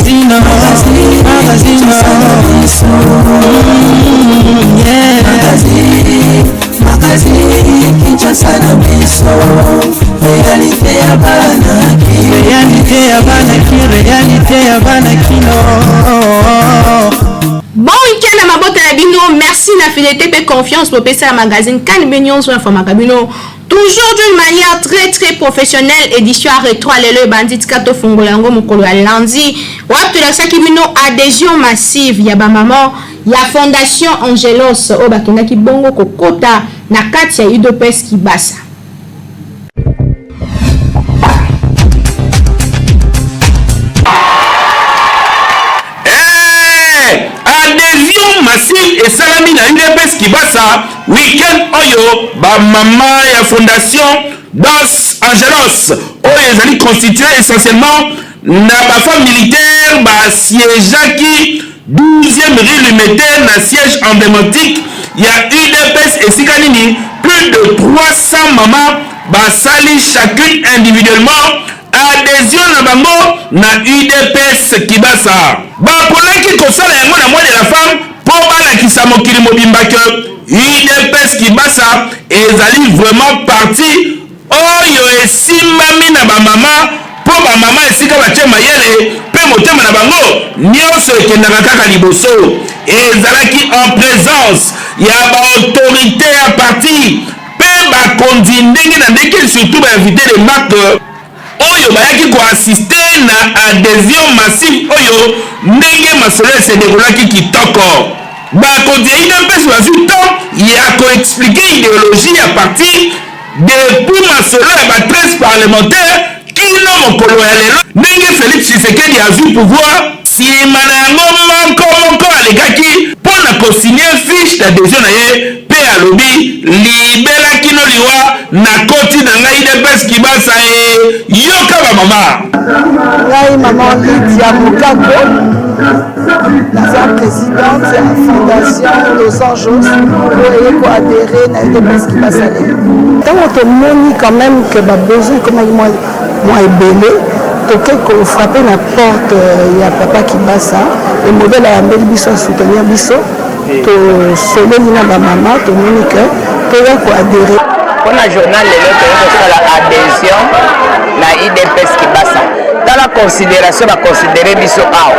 Magazine, magazine, yeah. Magazine, Kinshasa na biso, réalité ya bana. Réalité ya bana ki, réalité ya bana kino. Bon week-end na mabota na bino. Merci na fidélité mpe confiance bopesa ya magazine Kanbe. Nyonso informaka bino toujours d'une manière très très professionnelle. Édition ya rétro lelo ebandi. Tika tofungola yango mokolo ya lundi wapi tolakisaki bino adhésion massive ya bamama ya Fondation Angelos oyo bakendaki bongo kokota na kati ya UDPS Kibasa. Adhésion massive esalami na UDPS Kibasa weekend oyo. Bamama ya Fondation Dos Angelos oyo ezali constitué essentiellement na bafemme militaire basiégeaki 12e rue Limete na siège emblématique ya UDPS, esika nini plus de 300 mama basali chacune individuellement adhésion na bango na UDPS Kibasa. Baponaki kosala yango na mois de la femme mpo balakisa mokili mobimba ke UDPS Kibasa ezali vraiment parti oyo esimbami na bamama, mpo bamama esika batie mayele mpe motema na bango nyonso ekendaka kaka liboso. Ezalaki en présence ya baautorité ya parti mpe bakonzi ndenge na ndenge, surtout bainvité de marque oyo bayaki koassister na adhésion massive oyo. Ndenge masolo esedéroulaki kitoko, bakonzi ya UDPS bazwi temps ya koexpliquer idéologie ya parti depuis masolo ya ba 13 parlementaire kino mokolo ya lelo, ndenge Félix Tshisekedi azwi pouvoir. Nsima na yango, moko moko alekaki mpo na kosigner fiche d'adhésion na ye mpe alobi: "Libela kino liwa, nakoti na ngai UDPS Kibasa." E yoka bamama. Ngai mama Lydia Mokako, naza présidente ya Fondation Los Angeles oyo eye koadhérer na UDPS Kibasa. Lelo ntango tomoni quand même que babesoin ekomaki mwa ebele, toke kofrapper na porte ya papa Kibasa. E modèle ayambeli biso, asoutenir biso, tosololi na bamama, tomoni ke toya koadhérer. Mpona journal lelo, toyei kosala adhésion na UDPS Kibasa. Tala considération baconsidérer biso awa,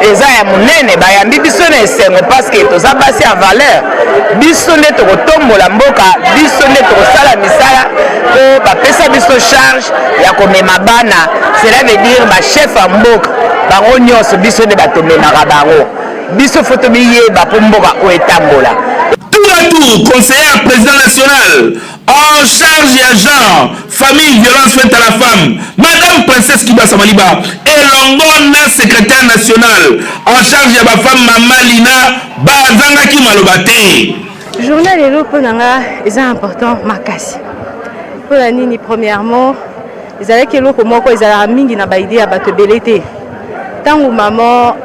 eza ya monene. Bayambi biso na esengo parce que toza basi ya valeur. Biso nde tokotombola mboka, biso nde tokosala misala mpo bapesa biso charge ya komema bana. Cela veut dire bachef ya mboka bango nyonso, biso nde batomemaka bango. Biso faut tomiyeba mpo mboka oyo etambola. Tour à tour, conseiller président national en charge ya genre, famille, violence faite à la femme, madame Princesse Kibasa Maliba, elongo na secrétaire national en charge ya bafemme, mama Lina, bazangaki maloba te. Journée lelo mpo na nga eza important makasi. Mpona nini? Premièrement, ezalaki eloko moko ezalaka mingi na baidée ya bato ebele te. Ntango mama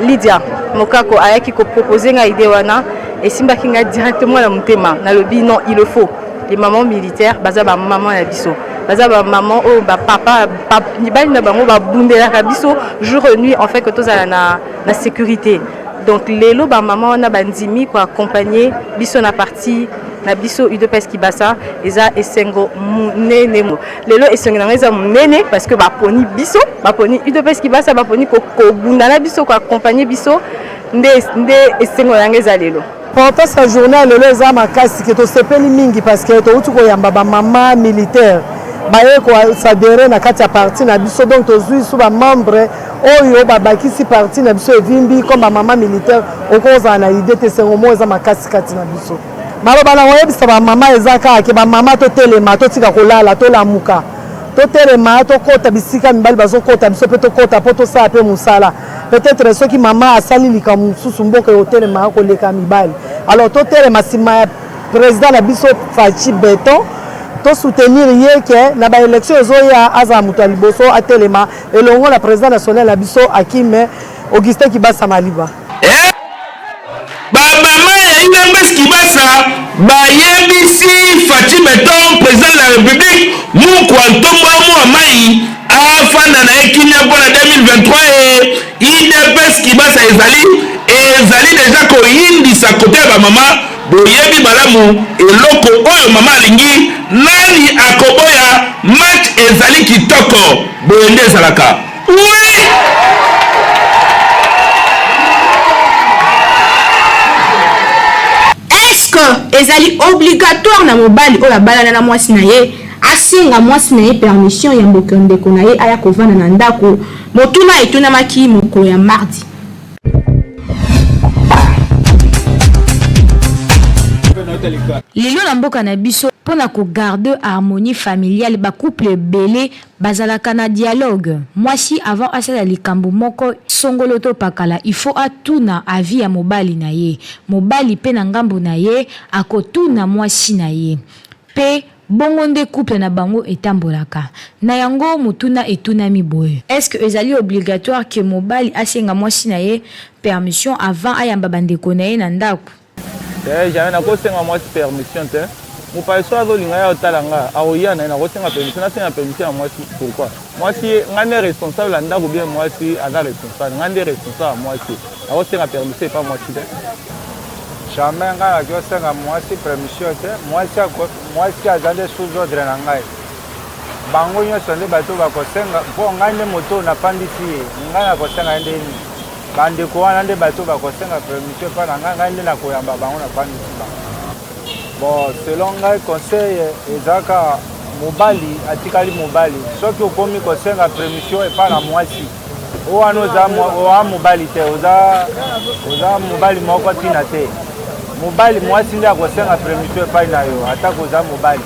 Lydia Mokako ayaki koproposer ngai idée wana, esimbaki ngai directement na motema. Nalobi: "Non, il le faut." Les mamans militaires baza bamama na biso, baza bamama oyo bapapa mibali na bango babundelaka biso jour et nuit en fait que tozala na sécurité. Donc lelo bamama wana bandimi koaccompagner biso na parti na biso UDPS Kibasa. Eza esengo monene. Lelo esengo na ngai eza monene parce que baponi biso, baponi UDPS Kibasa, baponi kobunda na biso, koaccompagner biso. Nde esengo na ngai eza lelo. Importance ya journée ya lelo eza makasi ke tosepeli mingi parce que touti koyamba bamama militaire baye koadhérer na kati ya parti na biso. Donc tozwi su bamembre oyo babakisi parti na biso evimbi comme bamama militaire. Okozala na idée te, esengo moko eza makasi kati na biso. Maloba na koyebisa bamama eza kaka ke bamama totelema, totika kolala, tolamuka, totelema, tokɔta bisika mibali bazokɔta, biso mpe tokɔta mpo tosala mpe mosala. Peut-être soki mama asali likambo mosusu, mboka ekotelema koleka mibali. Alors totelema nsima ya président na biso Fatshi Béton, tosoutenir ye ke na baélection ezoya azala moto ya liboso atelema elongo na président national na biso Akime Augustin Kibasa Maliba. Bamama ya UDPS Kibasa bayebisi Fatshi Béton, président de la République, mukwa ntombolo mwa mai afanda. na ye kimia mpo na 2023 e Udps Kibasa ezali ezali deja koyindisa kote ya ba mama. Boyebi malamu eloko oyo mama alingi, nani akoboya? Match ezali kitoko, boye nde ezalaka. Oui! Est-ce que ezali obligatoire na mobali oyo abalana na mwasi na ye asenga mwasi na ye permission yambo que ndeko na ye aya kovanda na ndako? Motuna etunamaki mokolo ya mardi. Lelo na mboka na biso mpo na ko garder harmonie familiale ba couple ebele bazalaka na dialogue. Mwasi avant asala likambo moko songolo to pakala il faut atuna avis ya mobali na ye. Mobali pe na ngambo na ye akotuna mwasi na ye pe Bongo nde couple na bango etambolaka. Na yango motuna etunami boye. Est-ce que ezali obligatoire que mobali asenga mwasi na ye permission avant ayamba ba ndeko na ye na ndaku? Te jamais nako senga mwasi permission te mopaya soki azo linga aya kotala nga akoya naye nako senga permission nasenga permission ya mwasi pourquoi mwasi nga nde responsable ya ndaku bien mwasi aza responsable nga nde responsable ya mwasi nako senga permission epa mwasi te. Jamais ngai nakoki kosenga muasi permission te, muasi ako muasi aza nde sous ordre na ngai. Bango nionso nde bato bakosenga mpo ngai nde moto oyo nafandisi ye, ngai nakosenga ye nde nini? Ba ndeko wana nde bato bakosenga permission epai na ngai, ngai nde nakoyamba bango nafandisi bango. Bon selon ngai conseil eza kaka mobali atikali mobali, soki okomi kosenga permission epai na muasi Oyo wana oza oa mobali te oza oza mobali moko ntina te mobali mwasi nde akosenga permission epai na yo atako oza mobali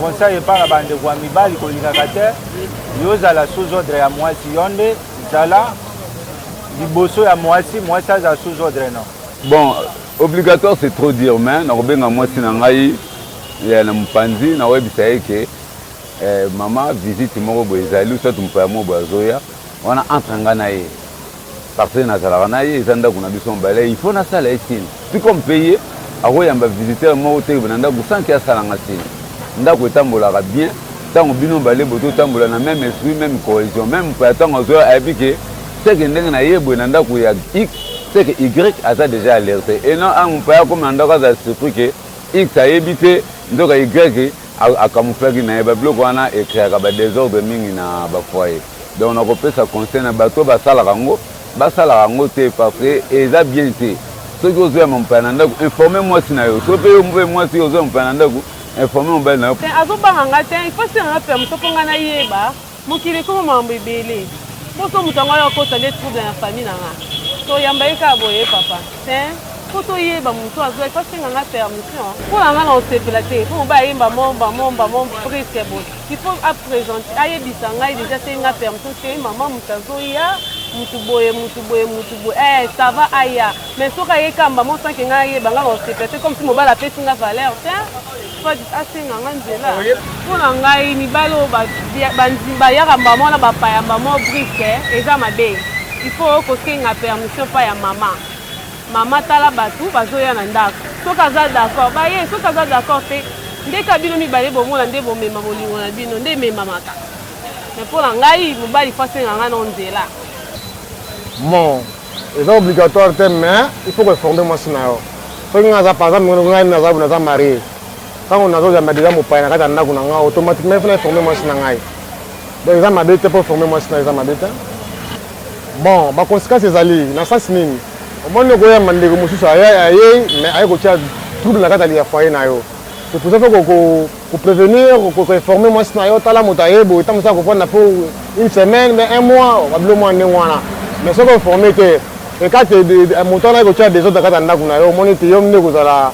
conseil epai na bandeko ya mibali kolingaka te yo ozala sous ordre ya mwasi yo nde zala liboso ya mwasi mwasi azala sous ordre no Bon, obligatoire c'est trop dire mais nakobenga mwasi na ngai ya na mopanzi nakoyebisa ye ke Eh mama visite moko boye ezali soit mopaya moko boye azoya wana entre nga na ye parce que nazalaka na ye eza ndako na biso mobale il faut nasala ye signe tout comme mpe ye akoyamba visiteur moko te na ndako sans ke asala nga signe ndako etambolaka bien ntango bino mibale bototambola na même esprit même cohésion même mopaya ntango azoya ayebi ke seke ndenge na ye boye na ndako ya x seke y aza déjà alerte et non a mopaya akoma na ndako azala surpris ke x ayebi te nzoka y A camouflaki naye ba biloko wana e creaka ba desordre mingi na ba foyer donc nako pesa conseil na batu oyo basalaka yango basalaka yango te parce que eza bien te soki ozo yamba mopaya na ndaku informe mwasi na yo soki pe yo pe mwasi ozo yamba mopaya na ndaku informe mobali na yo. Te azo banga nga te il faut asenga nga permission po nga nayeba mokili ekoma makambo ebele po soki mutu yango aye akotisa nde trouble na famille na nga toyamba ye kaka boye papa te po toyeba mutu azo il faut asenga nga permission po na nga nakosepela te po mobali ayemba momba momba momba presque boye il faut a presente ayebisa ngai dejà asengi nga permission te maman mutu azoya mutu boye mutu boye mutu boye eh ça va aya Mais soki aye kamba mo sans que nga nayeba nga nakosepela te comme si mobali apesi nga valeur te soit asenga nga nzela. Mpo na ngai mibali oyo bayaka mbala moko na bapaya mbala moko brusque eza mabe il faut kosenga permission epai ya mama mama tala batu bazoya na ndako soki aza d'accord baye soki aza d'accord te nde kaka bino mibale bomona nde bomema bolingo na bino nde ememamaka mais mpo na ngai mobali faut asenga nga nao nzela. Bon Eza obligatoire te mais il faut ko informer mwasi na yo. Soki nga naza par exemple ngai naza naza marie tango nazo yamba dejà mopaya na kati ya ndaku na nga automatiquement il faut na informer mwasi na ngai. Donc eza mabe te po informer mwasi na yo eza mabe te. Bon ba consequences ezali na sens nini? Omoni okoyamba ndeko mosusu aye ayei mais aye kotia trouble na kati ya foyer na yo. C'est pour ça faut ko ko prevenir ko ko informer mwasi na yo tala moto aye boye ntango mosusu akofanda po une semaine mais un mois babilo mwa ndenge wana mais soki informe te ekate moto wana aye kotia desordre na kati ya ndako na yo omoni te yo nde kozala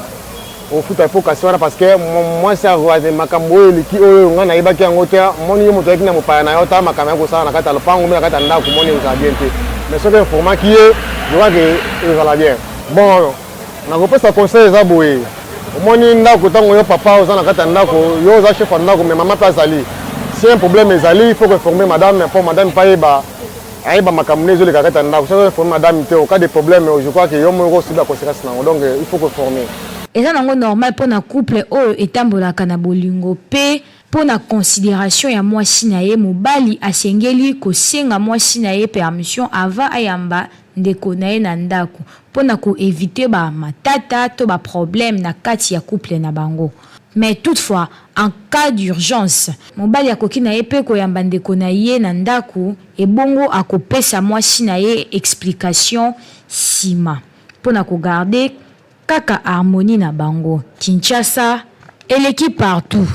ofuta po kasi wana parce que mwasi akoaze makambo oyo eleki oyo ngai nayebaki yango te omoni yo moto ayaki na mopaya na yo ta makambo ya kosala na kati ya lopango mpe na kati ya ndako omoni ekozala bien te mais soki informaki ye je crois que ekozala bien bon Nakopesa conseil eza boye omoni ndako ntango yo papa oza na kati ya ndako yo oza chef ya ndako mais mama mpe azali si un problème ezali il faut koinforme madame mpo madame mpe ayeba ayeba makambo nde ezoleka kati ya ndako soki oinforme madame te au cas de problème je crois que yo moko osubi conséquence na yango donc il faut koinforme. Eza nango normal pona couple oyo etambolaka na bolingo pe. Mpo na consideration ya mwasi na ye, mobali asengeli kosenga mwasi na ye permission avant ayamba ndeko na ye na ndaku mpo na ko eviter ba matata to ba problèmes na kati ya couple na bango. Mais toutefois, en cas d'urgence, mobali akoki na ye mpe koyamba ndeko na ye na ndaku, ebongo akopesa mwasi na ye explication sima mpo na ko garder kaka harmonie na bango. Kinshasa eleki partout.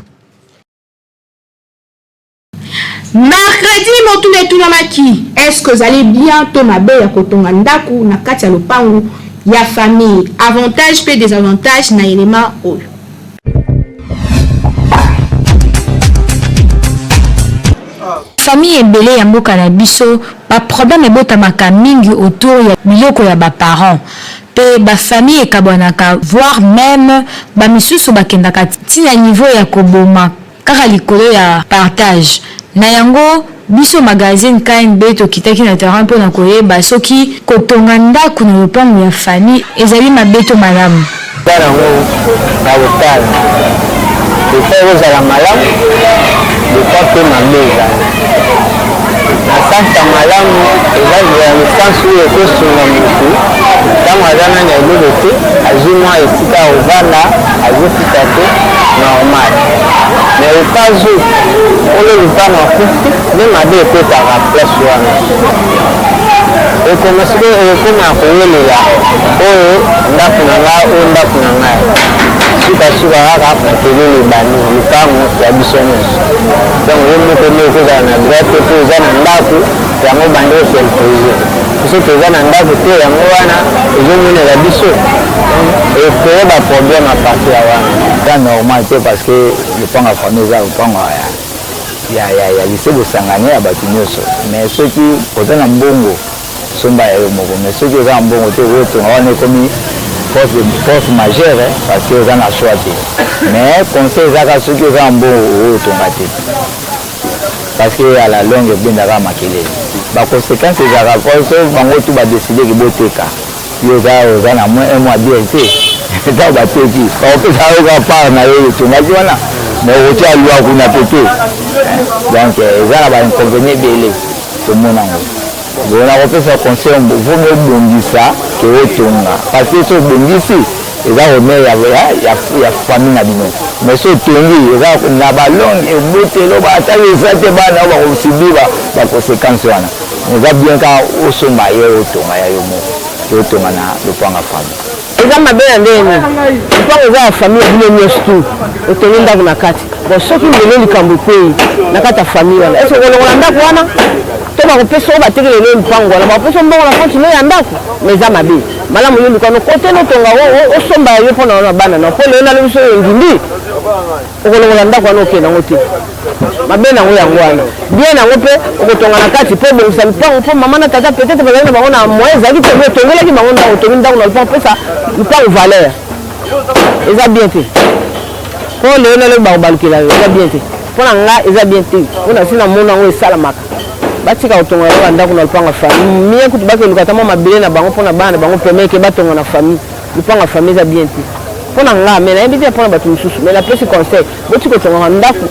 Mercredi motuna etunamaki, est-ce que ozali bien to mabe ya kotonga ndaku na kati ya lopangu ya famille? Avantage pe desavantage na element oyo. Famille ebele ya mboka na biso ba problème ebotamaka mingi autour ya biloko ya ba parents pe ba famille ekabwanaka voir meme ba misusu bakendaka ti na niveau ya koboma kaka likolo ya partage na yango biso magazine KNB tokitaki na terrain mpo na koyeba soki kotonga ndako na lopango ya famille ezali mabe to malamu. Eza nango na kotala des fois ekozala malamu des fois mpe mabe ezali na sens ya malamu eza na sens oyo ekosunga motu ntango aza nani eloko te azwi mwa esika ya kovanda azofuta te normal mais au cas où kolo lupango akufi nde mabe ekotaka place wana ekoma sikoyo ekoma ya kowelela oyo ndako na ngai oyo ndako na ngai sukasuka kaka makelele ebandi lupango ya biso nyonso donc yo moko nde okozala na droit te mpo oza na ndako yango bandi oselpose biso toza na ndako te yango wana ezomonela biso ecree ba problème à partir ya wana. Eza normal te parce que lopango ya famille eza lopango ya ya ya lycée bosangani ya bato nyonso mais soki oza na mbongo somba ya yo moko mais soki oza na mbongo te okotonga wana ekomi force, force majeure parce que oza na choix te mais conseil ezaka soki oza na mbongo okotonga te parce que à la longue ebendaka makelele ba conséquences ezalaka so bango tu badeside ke boteka yo oza oza na moins un mois bien te ntango bateki bakopesa yo kaka part na yo etongaki wana mais okotia lwa kuna pe te donc eza na ba inconvénient ebele tomona yango bon nakopesa conseil vomi obongisa ke otonga parce que so obongisi eza honneur ya, ya, ya, ya famille na bino mais so otongi eza na balongue ebotelo ata eza te bana oyo bakosubir baconséquence wana eza bien kaka osomba ye otonga ya yo moko ke otonga na lopango ya famille. Eza mabe na ndenge nini? Lopango eza ya famille ya bino nionso tout, otongi ndako na kati. Bon soki lelo likambo ekweyi na kati ya famille wana, est ce que okolongola ndako wana? To bakopesa oyo bateki lelo lupango wana, bakopesa yo mbongo na compte no ya ndako? Mais eza mabe. Malamu yo luka no cote notonga osomba ya yo mpo na bana na yo, mpo lelo nalobi soki ondimi okolongola ndako wana okende yango te. Mabe na yango yango wana. Bien na yango mpe okotonga na kati mpo obongisa lupango mpo mama na tata peut-être bazali na bango na moyen ezalaki te mais otongelaki bango ndako, otongi ndako na lupango opesa lupango valeur. Eza bien te. Mpo lelo na lobi bakobalukela yo, eza bien te. Mpo na nga eza bien te. Mpo na si namona yango esalamaka. Batika kotonga yango ba ndako na lupango ya famille. Mieux kutu bakeluka ata mwa mabele na bango mpo na bana na bango pembeni ke batonga na famille. Lupango ya famille eza bien te. Mpo na nga mais nayebi te mpo na bato mosusu mais napesi conseil. Botika kotongaka ndaku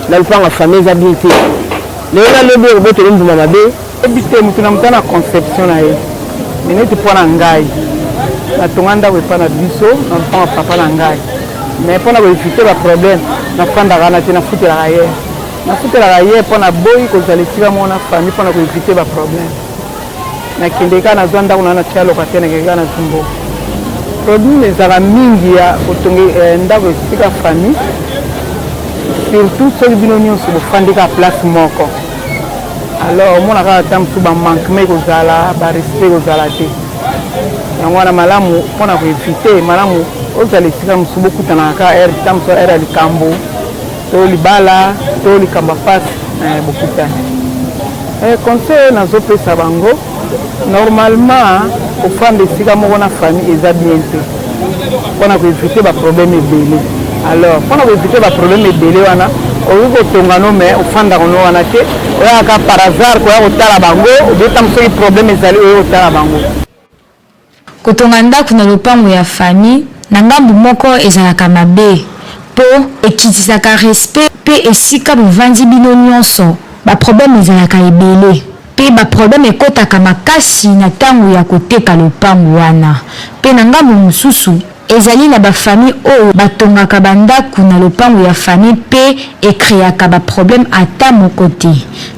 na lupango ya famille eza bien te. Lelo na lobi okobotolo mbuma mabe. Yebi te mutu na mutu na conception na ye mais neti mpo na ngai natonga ndako epa na biso na lupango ya papa na ngai mais mpo na ko eviter ba problème nafandaka wana te nafutelaka ye nafutelaka ye mpo na boyi kozala esika moko na famille mpo na ko eviter ba problème Nakende kaka nazwa ndako na natia locataire nakende kaka nazwi mbongo. Problème ezalaka mingi ya kotonga eh, ndako esika famille surtout soki bino nyonso bofandi kaka place moko alors omona kaka ata mosusu bamanquement ekozala barespect ekozala te yango wana malamu mpo na koevite malamu ozala esika mosusu bokutanaka kaka heure ta mosusu heure ya likambo to libala to likambo ya mpasi eh, bokutani Eh, conseil oyo nazopesa bango normalement kofanda esika moko na famille eza bien te mpona koevite baproblème ebele alors mpona koevite baproblème ebele wana okoki kotonga no mais ofandaka no wana te oyaka par hasard koya kotala bango obeta soki problème ezali oye kotala bango Kotonga ndaku na lopango ya famille na ngambu moko ezalaka mabe. Po ekitisaka respect pe esika bovandi bino nionso ba problème ezalaka ebele pe ba problème ekotaka makasi na tango ya koteka lopangu wana pe na ngambo mosusu ezali na ba famille oyo batongaka ba ndaku na lopangu ya famille pe e creaka ba problème ata moko te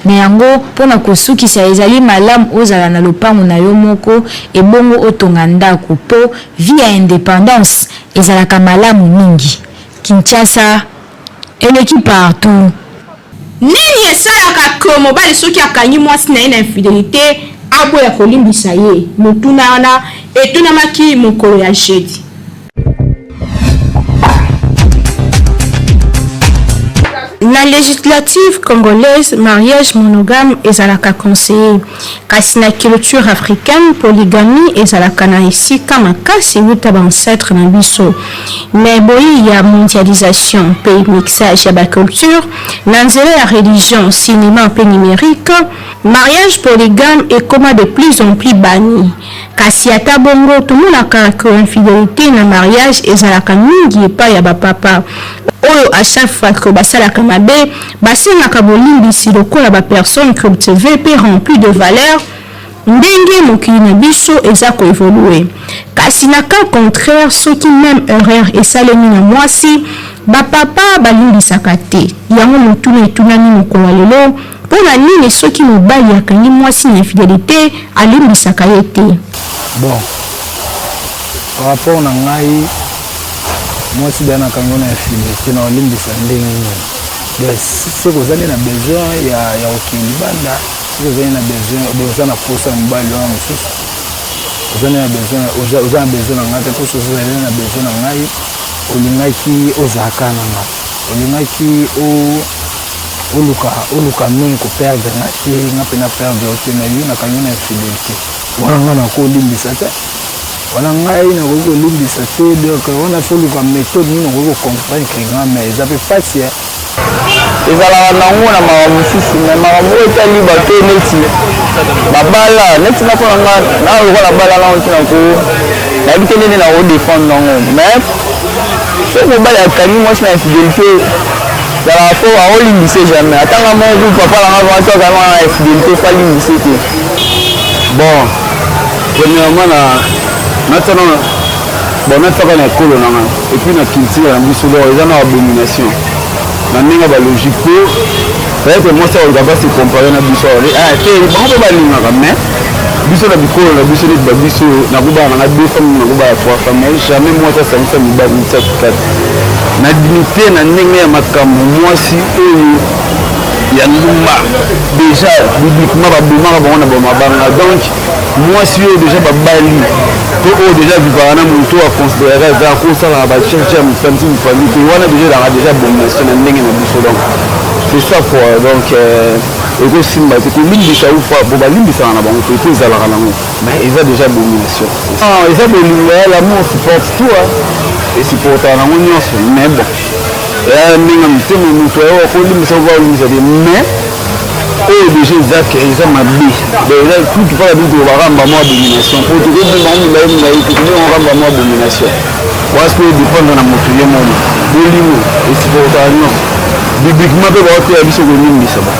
na yango pona kosukisa ezali malamu ozala na lopangu na yo moko ebongo otonga ndaku po vie ya independance Ezalaka malamu mingi. Kinshasa eleki partout. Nini esalaka que mobali soki akangi mwasi na ye na infidelite aboya kolimbisa ye? Motuna wana etunamaki mokolo ya jeudi. Na legislative congolaise, mariage monogame ezalaka conseille. Kasi na culture africaine, polygamie ezalaka na esika makasi wuta ba ancetres na biso. Mais boyi ya mondialisation mpe mixage ya ba cultures na nzela ya religion, cinema mpe numerique, mariage polygame ekoma de plus en plus banni. Kasi ata bongo, tomonaka que infidelite na mariage ezalaka mingi epai ya ba papa oyo à chaque fois que basalaka mabe, Basengaka bolimbisi lokola ba personnes cultivees pe remplies de valeurs ndenge mokili na biso eza ko evoluer. Kasi na cas contraire soki meme erreur esalemi na mwasi, ba papa balimbisaka te. Yango motuna etunami mokolo ya lelo, mpo na nini soki mobali akangi mwasi na infidelite alimbisaka ye te? Bon, par rapport na ngai mwasi deja nakangi yo na infidelite na olimbisa ndenge nini? Donc soki oza nde na besoin ya ya kokende libanda, soki ozali na besoin obe oza na posa ya mobali wana mosusu, oza nde na besoin oza oza na besoin na ngai te, mpo soki ozali na besoin na ngai olingaki ozala kaka na ngai, olingaki o oluka oluka mingi ko perdre nga te, nga mpe na perdre yo te, mais yo nakangi yo na infidelite wana ngai nakolimbisa te. Wana ngai nakoki kolimbisa te donc wana faut luka methode nini okoki ko convaincre nga mais eza pe pasi eh. Ezalaka nango na makambo mosusu mais makambo oyo etali bato neti babala neti nga mpo na nga na lokola nabala nango ntina ko nayebi te ndenge nako defendre yango mais soki mobali akangi mwasi na infidélité ezalaka fo aolimbise jamais ata nga moko kutu papa na nga vraiment soki akangi nga na infidélité fo alimbise te. Bon Premièrement na natia nano bon natiaka na ekolo na nga et puis na culture na biso donc eza na abomination na ndenge ya ba logique po peut-être mwasi akoluka ba se comparer na biso awa ah te bango mpe balingaka mais biso na bikolo na biso neti ba biso nakobala na nga deux femmes nakobala trois femmes mais jamais mwasi asangisa mibali misato kati na dignité na ndenge ya makambo mwasi oyo ya ndumba deja bibliquement babomaka bango na bamabanga donc mwasi oyo deja babali to oyo deja vivaka na moto oyo aconsideraka eza akosalaka bacherche ya mopanzi mopanzi te wana deja ezalaka deja abomination na ndenge na biso donc c'est ça quoi donc euh, ekosimba te kolimbisa ufa bo balimbisaka na bango te epo ezalaka nango mais eza deja abomination ah, eza bolingo ya l'amour supporte tout esupportaka nango nyonso mais bon Eh, ndenge motema moto ayo akolimbisa oyo akolimbisa te mais oyo deja eza ke eza mabe eza kutu mpaka bino tolobaka mbamo abomination mpo tokobima ngo mibale milai te tobenga ngo mbamo abomination parce que dépendre na moto ye moko bolingo esupportaka nyonso bibliquement mpe baoteya biso kolimbisa ba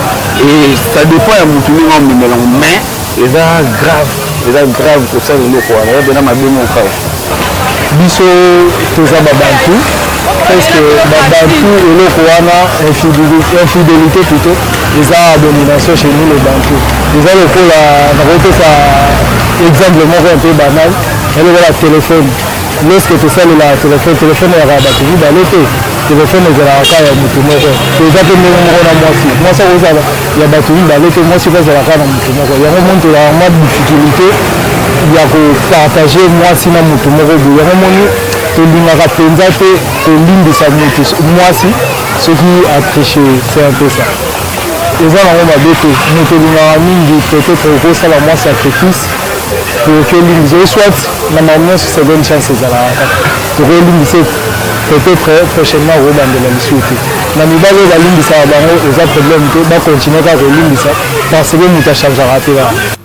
et ça dépend ya moto ndenge amemela ngo mais eza grave eza grave kosala eloko wana eza mpena mabe moko grave biso toza babantu presque babantu eloko wana infidélité plutôt eza abomination chez nous les bantu eza lokola nakopesa exemple moko un peu banal ya lokola telefone lorsque tosalelaka telefone telefone eyaka bato mibale te telefone ezalaka kaka ya moto moko eza mpe ndenge moko na mwasi mwasi akozala ya bato mibale te mwasi mpe azalaka na moto moko yango moni tozalaka mwa difficulté ya kopartage mwasi na moto moko boye yango moni tolingaka mpenza te kolimbisa moto mwasi soki atriche c'est un peu ça eza nango mabe te moto olingaka mingi peut-être okosala mwa sacrifice pour que olimbisa ye soit na makambo nyonso seconde chance ezalaka kaka tokolimbisa peut-être prochainement akobandela lisusu te na mibali oyo balimbisaka bango eza problème te bacontinue kaka kolimbisa parce que moto achangeaka te kaka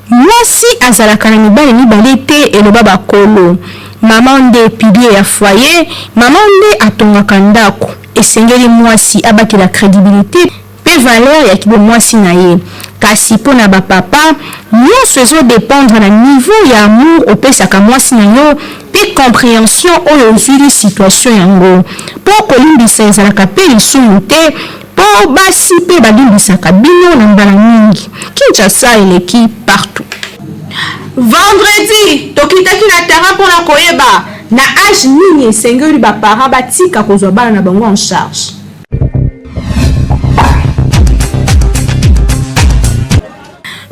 Mwasi azalaka na mibali mibale te eloba bakolo. Mama nde pilier ya foyer, mama nde atongaka ndako. Esengeli muasi abatela credibilite pe valeur ya kibomwasi na ye. Kasi mpo na ba papa, nionso ezo dependre na niveau ya amour opesaka mwasi na yo pe comprehension oyo ozwili situation yango. Po kolimbisa ezalaka pe lisumu te po basi pe balimbisaka bino na mbala mingi. Kinshasa eleki partout. Vendredi, tokitaki na terrain mpo na koyeba na age nini esengeli ba parents batika kozwa bana na bango en charge.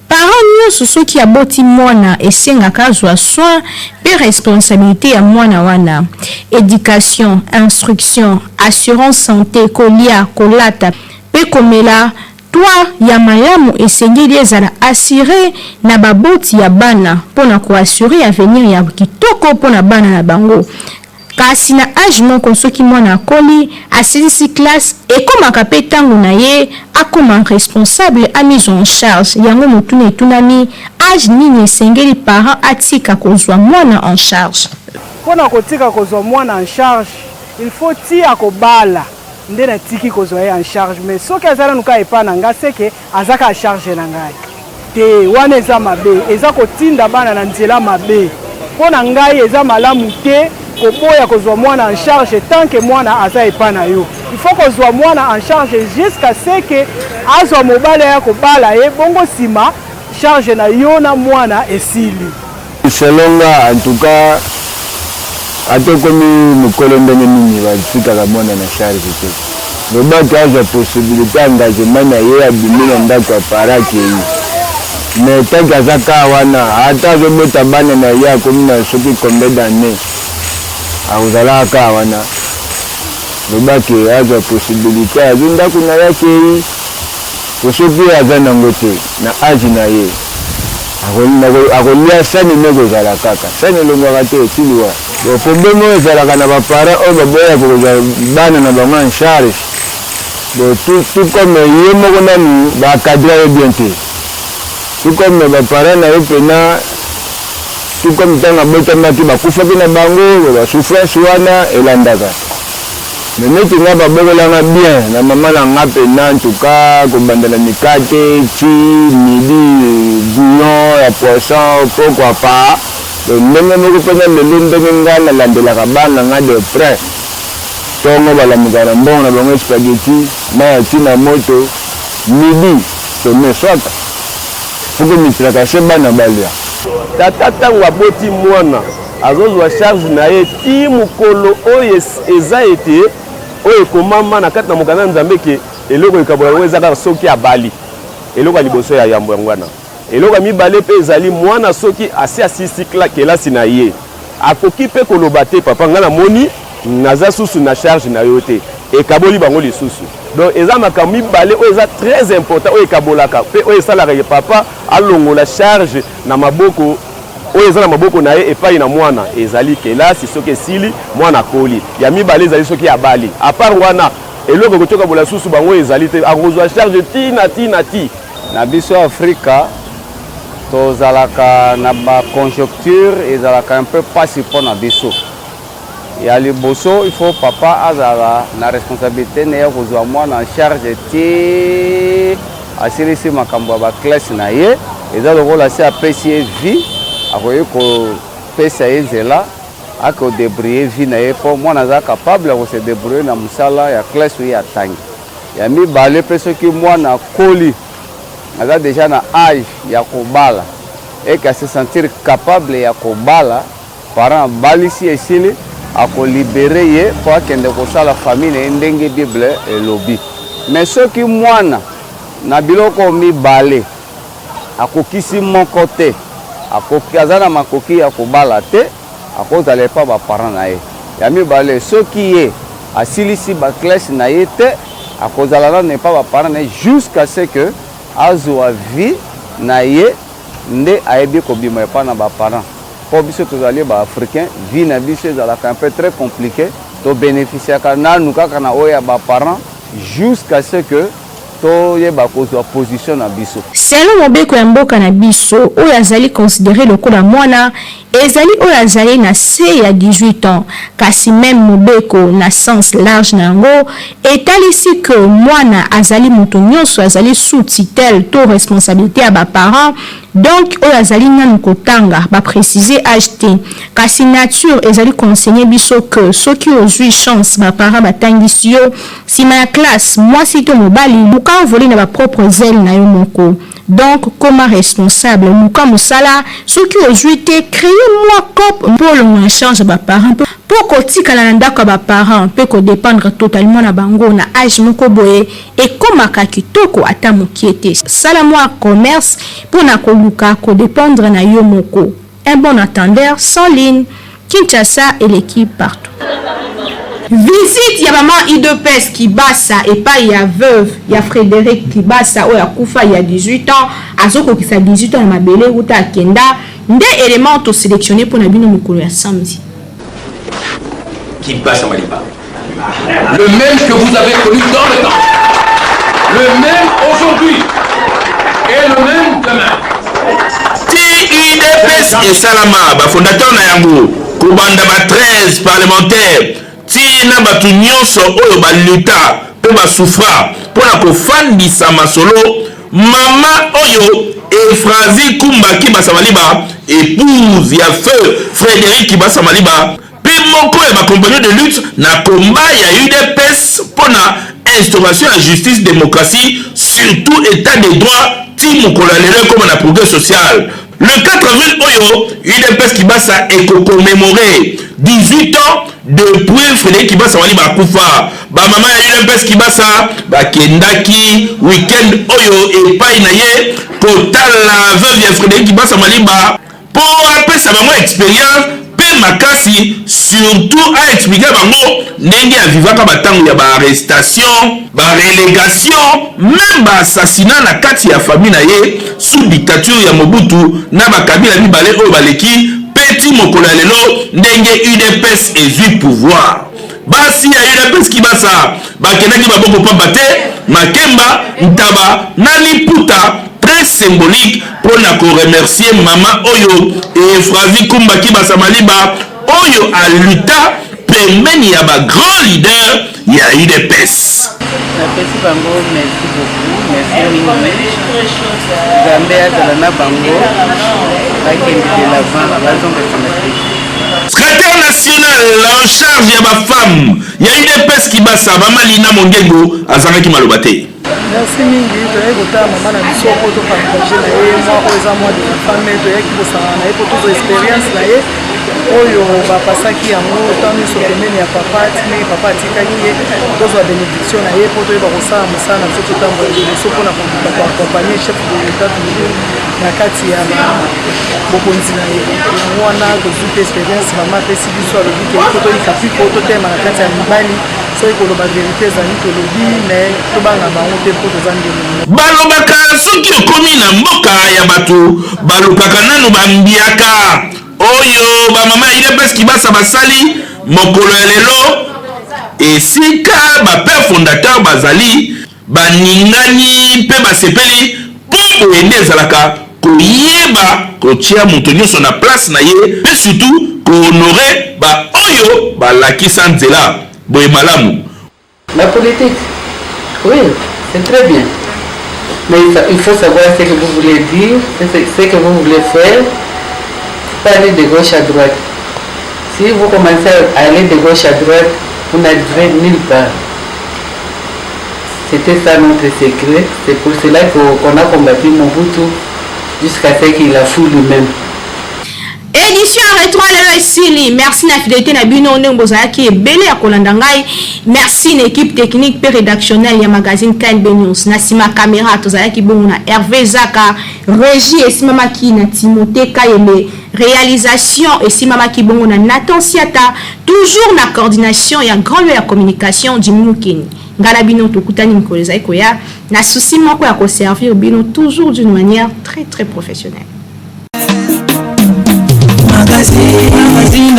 Parent nionso soki aboti mwana esengaka azwa soin pe responsabilite ya mwana wana. Education, instruction, assurance sante, kolia, kolata pe komela, toit ya malamu esengeli ezala assurer na baboti ya bana pona ko assurer avenir ya kitoko pona bana na bango. Kasi na age moko soki mwana akoli, asilisi classe, ekomaka pe tango na ye akoma responsable amizwa en charge. Yango motuna etunami, age nini esengeli parent atika kozwa mwana en charge? Pona kotika kozwa mwana en charge, il faut ti akobala nde natiki kozwa ye en charge mais soki aza nanu kaka epa na nga ce que aza kaka charge na ngai te wana eza mabe eza kotinda bana na nzela mabe mpo na ngai eza malamu te koboya kozwa mwana en charge tant que mwana aza epa na yo il faut kozwa mwana en charge jusqu'à ce que azwa mobali aya kobala ye bongo nsima charge na yo na mwana esili. Selon nga en tout cas ata okomi mukolo ndenge nini batikaka mwana na charge te. Loba ke azwa possibilite ya engagement na ye abimi na ndako ya parent akeyi mais tant que aza kaka wana ata azobota bana na ye akomi na soki combien d'annees akozalaka kaka wana. Loba ke azwa possibilite azwi ndako na ye akeyi po soki aza nango te na age na ye Akolia sani mais ekozala kaka sani elongwaka te ti liwa. Bon problème oyo ezalaka na ba parents oyo baboyaka kozwa bana na bango en charge bon tout, tout comme ye moko nanu ba encadra ye bien te tout comme ba parents na ye pena tout comme ntango abotamaki bakufaki na bango ba souffrance wana elandaka. Mais neti nga ba bokola nga bien na maman na nga pena en tout cas ko banda na mikate ti midi bouillon ya poisson pokwa pa donc ndenge moko pena lelo ndenge nga na landelaka bana nga de près tongo ba lamukaka na mbongo na bango spaghetti mayi ya ti na moto midi tome swaka faut ko mitracasser bana balia. Tata tango aboti mwana Azozwa charge na ye ti mokolo oyo eza ete oyo ekomama na kati na mokanda ya Nzambe ke eloko ekabola bango eza kaka soki abali. Eloko ya liboso ya yambo yango wana. Eloko ya mibale mpe ezali mwana soki asi asilisi kelasi na ye akoki mpe koloba te papa ngai namoni naza susu na charge na yo te, ekaboli bango lisusu. Donc eza makambo mibale oyo eza très important oyo ekabolaka mpe oyo esalaka ke papa alongola charge na maboko Oyo eza na maboko na ye epayi na mwana ezali kelasi soki esili mwana akoli. Ya mibale ezali soki abali. A part wana eloko ekoki kokabola susu bango ezali te. Akozwa charge ti na ti na ti. Na biso Afrika tozalaka na ba conjecture ezalaka un peu pasi pona biso. Ya liboso il faut papa azala na responsabilite ne ya kozua mwana en charge ti asilisi makambo ya ba classe na ye. Eza lokola asi apesi ye vie, akoki kopesa ye nzela ake debrouiller vie na ye po mwana aza capable ya ko se debrouiller na musala ya classe oyo ye atangi. Ya mibale pe soki mwana akoli aza dejà na age ya kobala et que a se sentir capable ya kobala, Parent abalisi esili ako libere ye po akende kosala famille na ye ndenge bible elobi. Mais soki mwana na biloko oyo mibale akokisi moko te, akoki aza na makoki ya kobala te, akozala epa ba parents na ye. Ya mibale soki ye asilisi ba classe na ye te, akozala nanu epa ba parents na ye jusqu'à ce que azua vie na ye nde ayebi kobima epa na ba parents. Po biso tozali ba africains, vie na biso ezalaka un peu très complique, to beneficiaka nanu kaka na oyo ya ba parents jusqu'à ce que toyeba kozua position na biso. Selon mobeko ya mboka na biso, oyo azali considere lokola mwana, ezali oyo azali na se ya 18 ans. Kasi meme mobeko na sens large na yango etalisi que mwana azali moto nionso azali sous tutelle to responsabilite ya ba parents, donc oyo azali nanu kotanga, ba preciser age te. Kasi nature ezali ko enseigner biso que soki ozui chance ba parents batangisi yo, sima ya classe, mwasi to mobali, luka o voler na ba propres ailes na yo moko. Donc koma responsable, luka musala, soki ozui te creer mua coop mpo olongwa na charge ya ba parents mpo kotikala na ndako ya ba parents mpe ko dependre totalement na bango na age moko boye ekomaka kitoko ata mukie te. Sala mua commerce mpo na koluka ko dependre na yo moko. Un bon attendeur sans ligne Kinshasa eleki partout. Visite ya maman udps Kibasa epayi ya veuve ya Frederic Kibasa oyo akufa il ya 18 ans, azokokisa 18 ans na mabele wuta akenda, nde element to selectionner mpo na bino mokolo ya samedi. Kibasa Maliba, le même que vous avez connu dans le temps, le même aujourd'hui et le même demain. Ti udps esalama, ba fondateurs na yango kobanda ba 13 parlementaires ti na batu nionso oyo ba lutta pe ba souffra mpo na kofandisa masolo, mama oyo Euphrasie Kumba Kibasa Maliba, epouse ya feu Frederic Kibasa Maliba, mpe moko ya ba compagnons de lutte na combat ya udps mpo na instauration ya justice, democratie surtout etat de droit ti mokolo ya lelo ekoma na progrès social. Le 4 avril oyo, udps Kibasa eko commemorer 18 ans depuis Frederic Kibasa Waliba akufa. Ba mama ya udps Kibasa bakendaki week-end oyo epayi na ye kotala veuve ya Frederic Kibasa Maliba mpo apesa bango experience mpe makasi, surtout a expliquer bango ndenge a vivaka ba tango ya ba arrestation, ba relegation, meme ba assassinat na kati ya famille na ye sous dictature ya Mobutu na ba Kabila mibale oyo baleki mpe ti mokolo ya lelo ndenge udps ezui pouvoir. Basi ya udps Kibasa bakendaki maboko pamba te, makemba, ntaba na liputa très symbolique mpo na ko remercier mama oyo Euphrasie Kumba Kibasa Maliba oyo a lutta pembeni ya ba grands leaders ya udps. Napesi bango merci beaucoup, merci mingi. Nzambe azala na bango, bakende de l'avant, bazonga nsima te. Secretaire national en charge ya ba femmes ya udps Kibasa, mama Lina Mongengo azangaki maloba te. Merci mingi, toyaki kotala mama na biso mpo to partage na ye mwa oyo eza mwa de la femme, toyaki kosangana na ye mpo tozwa experience na ye oyo bapasaki yango ntango nyonso pembeni ya papa ti ndenge papa atikaki ye, tozwa benediction na ye mpo toyeba kosala mosala na biso, totambola liboso mpo na koluka koaccompagne chef de l'etat toujours na kati ya bokonzi na ye. Yango wana tozwi mpe experience mama apesi biso, alobi ke mpo toyika mpiko, totelema na kati ya mibali. Soki koloba verite ezali tolobi mais tobanga bango te po toza ndenge moko. Balobaka soki okomi na mboka ya batu balukaka nanu ba mbiaka oyo ba mama ya udps kibasa basali mokolo ya lelo esika ba père fondateur bazali baningani mpe basepeli mpo boye nde ezalaka koyeba kotia moto nyonso na place na ye mpe surtout ko honorer ba oyo balakisa nzela boye malamu. La politique oui c'est très bien mais il faut savoir ce que vous voulez dire ce que vous voulez faire faut pas aller de gauche à droite si vous commencez à aller de gauche à droite vous n'arriverez nulle part C'était ça notre secret, c'est pour cela qu'on a combattu Mobutu jusqu'à ce qu'il a fou lui-même. Edition ya retro lelo esili. Merci na fidelite na bino ndenge bozalaki ebele ya kolanda ngai. Merci na equipe technique pe redactionnelle ya magazine KNB News. Na sima camera tozalaki bongo na Hervé Zaka, regie esimamaki na Timothée Kayembe, realisation esimamaki bongo na Nathan Siata, toujours na coordination ya grand lieu ya communication Jimmy Mukeni. Nga na bino tokutani mikolo ezali koya na souci moko ya ko servir bino toujours d'une manière très très professionnelle. Réalité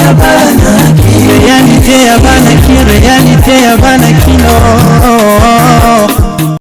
ya bana ki, réalité. Réalité ya bana.